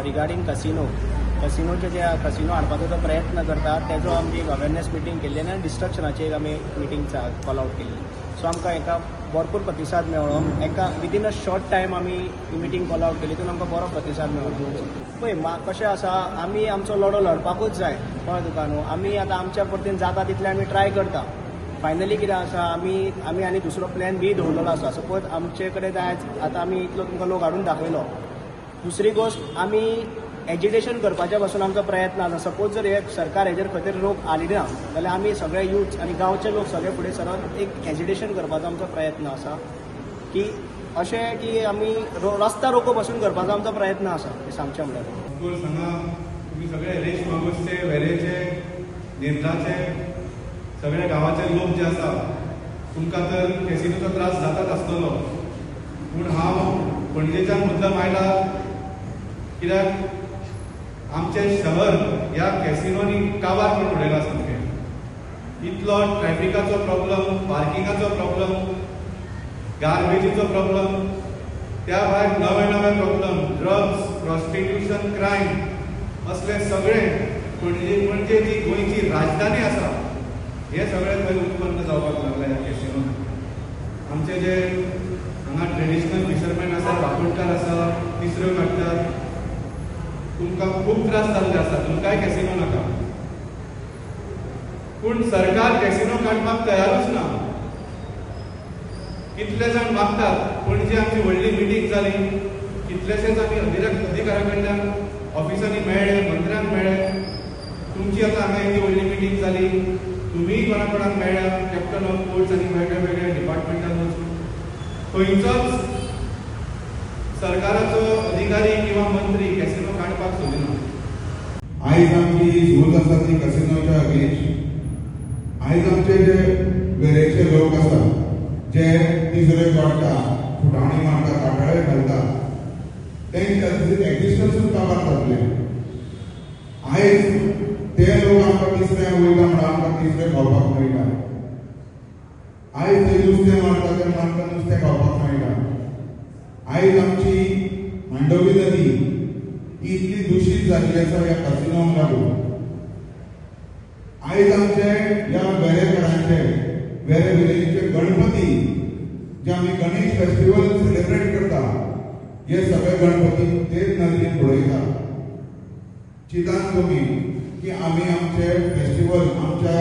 Regarding casino, कसिनोचे जे casino हाडपाचो जो प्रयत्न करता तेजो आमी एक अवेरनेस मिटींग केल्ली आनी डिस्ट्रक्शनाची एक आमी मिटींग कॉल आउट केल्ली. सो आमकां हेका भरपूर प्रतिसाद मेळ्ळो. एका विदीन अ शॉर्ट टायम आमी ही मिटींग कॉल आउट केली, तितून आमकां बरो प्रतिसाद मेळ्ळो. पळय, कशें आसा, आमी आमचो लढो लढपाकूच जाय. कळ्ळें तुका न्हू? आमी आतां आमच्या परतीन जाता तितलें आमी ट्राय करता. फायनली कितें आसा, आमी आनी दुसरो प्लॅन बी दवरलेलो आसा. सपोज आमचे कडेन आयज आतां आमी इतलो तुमकां लोक हाडून दाखयलो. दुसरी गोश्ट, आमी एजिटेशन करपाच्या पासून आमचो प्रयत्न आसा. सपोज जर हे सरकार हेजेर खंय तरी रोक हाली ना जाल्यार आमी सगळे युथ आनी गांवचे लोक सगळे फुडें सरोन एक एजिटेशन करपाचो आमचो प्रयत्न आसा की अशें की आमी रस्ता रोको पासून करपाचो आमचो प्रयत्न आसा हें सांगचें म्हणल्यार. ऑफकोर्स, हांगा तुमी सगळे रेश मागोसचे, वेरेचे, नेत्राचे, सगळ्या गांवाचे लोक जे आसा, तुमकां तर कॅसिनोचो त्रास जाताच आसतलो. पूण हांव पणजेच्यान मुद्दम आयला, कित्याक आमचें शहर ह्या कॅसिनोनी काबार करून उडयला सामकें. इतलो ट्रॅफिकाचो प्रॉब्लम, पार्किंगाचो प्रॉब्लम, गार्बेजीचो प्रॉब्लम, त्या भायर नवे नवे प्रॉब्लम, ड्रग्स, प्रॉस्टिट्यूशन, क्रायम, असले सगळे पणजे, पणजे जी गोंयची राजधानी आसा, हे सगळे थंय उत्पन्न जावपाक लागले ह्या कॅसिनोन. आमचे जे हांगा ट्रेडिशनल फिशरमॅन आसा, बाकोडकार आसा, तिसऱ्यो काडटात, तुमकां खूब त्रास जाल्ले आसा. तुमकांय कॅसिनो नाका, पूण सरकार कॅसिनो काडपाक तयारूच ना. कितले जाण मागतात. पणजे आमची व्हडली मिटींग जाली, कितलेशेच आमी अधिकाऱ्या कडल्यान ऑफिसांनी मेळ्ळे, मंत्र्यांक मेळ्ळे. तुमची आतां हांगा इतली व्हडली मिटींग जाली, तुमीय कोणा कोणाक मेळ्ळ्या, कॅप्टन ऑफ पोर्ट्स आनी वेगळे वेगळे डिपार्टमेंटान वचून. खंयचोच सरकाराचो अधिकारी किंवा मंत्री कॅसिनो काडपाक सोदिना. आयज आमची ही झूज आसा ती कसिनोच्या अगेन्स्ट. आयज आमचे जे वेरेचे लोक आसा, जे तिसऱ्यो काडटा, फुटाणी मारता, काटाळे घालता, तेंचे एक्झिस्टन्सूच काबार जातले. आयज ते लोक आमकां तिसऱ्या वयता म्हणून आमकां तिसरे खावपाक मेळटा. आयज ते नुस्तें मारता, ते आमकां नुस्तें खावपाक मेळटा. आयज आमची मांडवी नदी ही इतली दुशीत जाल्ली आसा ह्या कसिनोंक लागून. आयज आमचे ह्या वेरेकरांचे, वेरे विलेजीचे गणपती, जे आमी गणेश फेस्टिवल सेलिब्रेट करता, हे सगळे गणपती तेच नदीन उडयता. चिंतान तुमी की आमी आमचे फेस्टिवल, आमच्या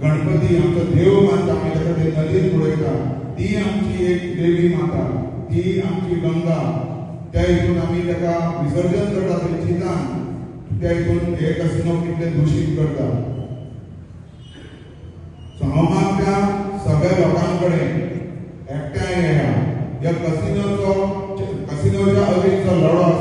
गणपती, आमचो देव मानता आमी, ताका ते नदीन उडयता. ती आमची एक देवी माता, ती आमची गंगा. त्या हितून आमी ताका विसर्जन करता. ते चिंतान त्या हितून हे कसिनो कितले दुशीत करता. सो हांव मागता सगळ्या लोकां कडेन, एकठांय येया. ह्या कसिनोच्या अगेन्स्ट लढो.